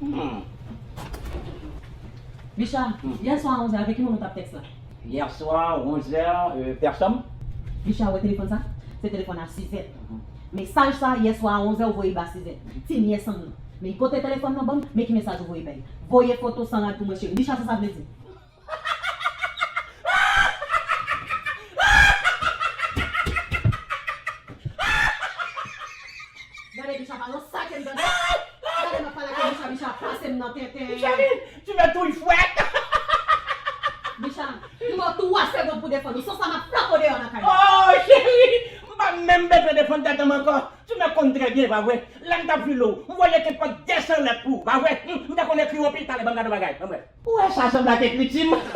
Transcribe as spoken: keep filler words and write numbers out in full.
Hmm. Bicha, yè swa a onzè, avèk ki moun ou t ap tèks la? Hier soir, onze heures, euh, personne. Bicha, ou wè telefòn sa? Se telefòn a Sizèt. Mesaj sa, yè swa a onzè, ou voye ba Sizèt. Ti nyès an nan. Men kote telefòn nan ban m, men ki mesaj ou voye bay. Voye foto san rad pou mwen, cheri. Bicha, sa sa vle di? Gade, Bicha, pa yon sa ke m tande. Gade, m ap pale ak ou, Bicha, Bicha, pase m nan tenten. Cheri, tu me touilles fwèt. Bicha, m ba w twa segonn pou defann ou. San sa, m ap flanke w deyò nan kay la. Oh, cheri, m pa menm bezwen defann tèt mwen ankò. Tu me connais très bien, pa vre? Lè m t ap file w, m voye kenpòt de san lèt pou ou, pa vre? Hmm, m te konn ekri w anpil talè, ban m gade yon bagay, ban m wè. Ou wè sa sanble ak ekriti m?